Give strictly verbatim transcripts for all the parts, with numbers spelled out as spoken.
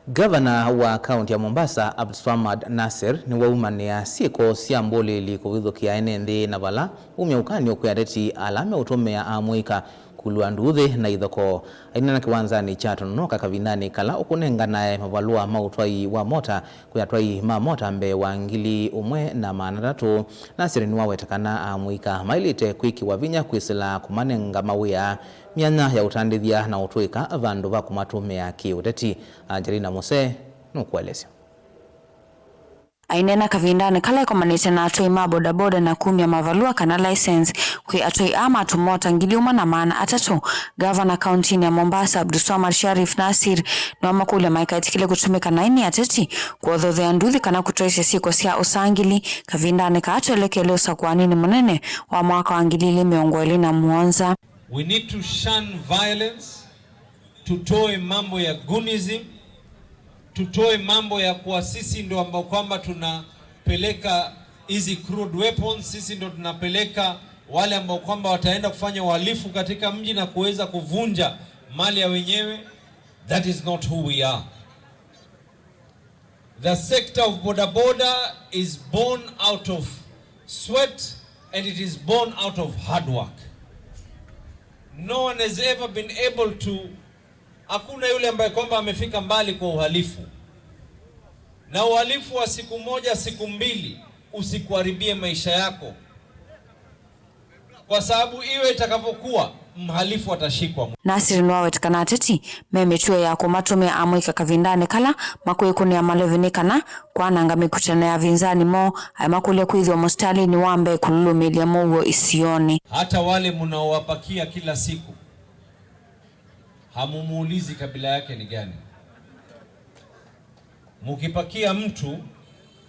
Ngavana wa kaunti ya Mombasa, Abdulswamad Nasir, nĩwaumanĩa syĩko sya mbũlĩĩli kũvithũkĩa ene nthĩ na vala umya ũkany'o kwĩ ateti ala meũtũmĩa amũika kũlua nduuthĩ na ithokoo. Aineena kĩwanzanĩ kya Tononoka kavindanĩ kala ũkũnenganae mavalũa ma ũtwai wa mota kwĩ atwai ma mota mbee wa ngili ũmwe na maana atatũ, Nasir nĩwaweta kana amũika maĩlĩte kwĩkĩwa vinya kwĩsĩla kũmanenga mawĩa, myanya ya ũtandĩthya na ũtũĩka vandũ va kũmatũmĩa kĩ-ũteti. Angelina Muse nũkũelesya. Aineena kavindanĩ kala ekomanĩte na atwai ma bodaboda na kumya mavalũa kana license kwĩ atwai aa ma tũmota ngili ũmwe na maana atatũ, ngavana kauntinĩ ya Mombasa, Abdulswamad Sharif Nasir, nĩwamakũlya maikaĩtĩkĩle kũtũmĩka naĩ nĩ ateti kũothothea nduthi kana kũtwaĩsya syĩko sya ũsangili kavindanĩ kaa twelekele ũsakũaninĩ mũnene wa mwaka wa ngili ilĩ mĩongo ĩlĩ na mũonza. We need to shun violence, tutoe mambo ya goonism, tutoe mambo ya kuwa sisi ndo ambao kwamba tunapeleka hizi crude weapons, sisi ndo tunapeleka wale ambao kwamba wataenda kufanya uhalifu katika mji na kuweza kuvunja mali ya wenyewe. That is not who we are. The sector of bodaboda is born out of sweat and it is born out of hard work. No one has ever been able to, hakuna yule ambaye kwamba amefika mbali kwa uhalifu. Na uhalifu wa siku moja, siku mbili, usikuharibie maisha yako. Kwa sababu iwe itakavyokuwa, mhalifu atashikwa. Nasir nĩwaweta kana ateti me mĩtuo ya kũmatũmĩa amũika kavindanĩ kala makwĩkũnĩa malovi nĩ kana kwananga mĩkutano ya avinzani moo, aimakũlya kwĩthĩwa mũsitalĩnĩ wa mbee kũlũlũmĩĩlya mũuo isionĩ. Hata wale mnaowapakia kila siku, hamumuulizi kabila yake ni gani. Mukipakia mtu,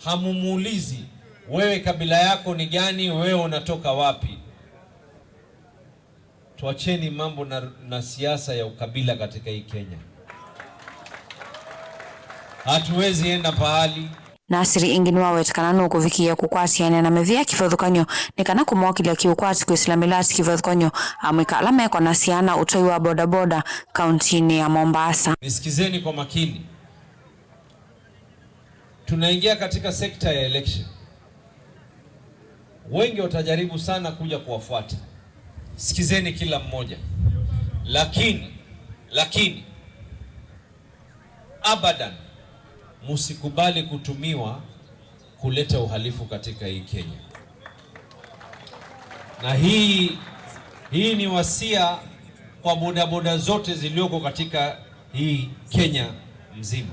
hamumuulizi, "Wewe kabila yako ni gani? Wewe unatoka wapi?" Tuacheni mambo na, na siasa ya ukabila katika hii Kenya. Hatuwezi enda pahali. Nasir ĩngĩ nĩwaweta kana nũkũvikĩĩa kũkwatĩanĩa na mĩvĩa kĩvathũkany'o nĩ kana kũmokĩlya kĩũkwati kwĩsĩla mĩlatĩ kĩvathũkany'o amũika ala mekwa na syana ũtwai wa bodaboda kauntinĩ ya Mombasa. Nisikizeni kwa makini. Tunaingia katika sekta ya election. Wengi watajaribu sana kuja kuwafuata. Sikizeni kila mmoja. Lakini, lakini, abadan, musikubali kutumiwa kuleta uhalifu katika hii Kenya. Na hii, hii ni wasia kwa bodaboda zote zilioko katika hii Kenya mzima.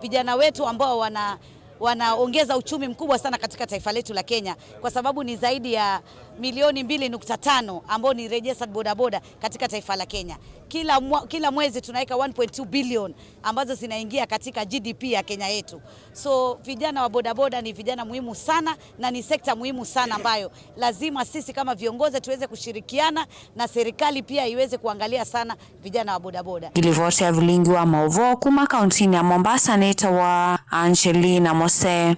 Vijana wetu ambao wana, wanaongeza uchumi mkubwa sana katika taifa letu la Kenya, kwa sababu ni zaidi ya milioni mbili nukta tano ambao ni registered bodaboda katika taifa la Kenya. Kila mwa-, kila mwezi tunaweka one point two billion ambazo zinaingia katika G D P ya Kenya yetu. So, vijana wa bodaboda ni vijana muhimu sana na ni sekta muhimu sana ambayo lazima sisi kama viongozi tuweze kushirikiana na serikali pia iweze kuangalia sana vijana wa bodaboda. Ngilivoti ya vilingi wa maũvoo kuma kauntinĩ ya Mombasa nĩtawa Angelina Mose.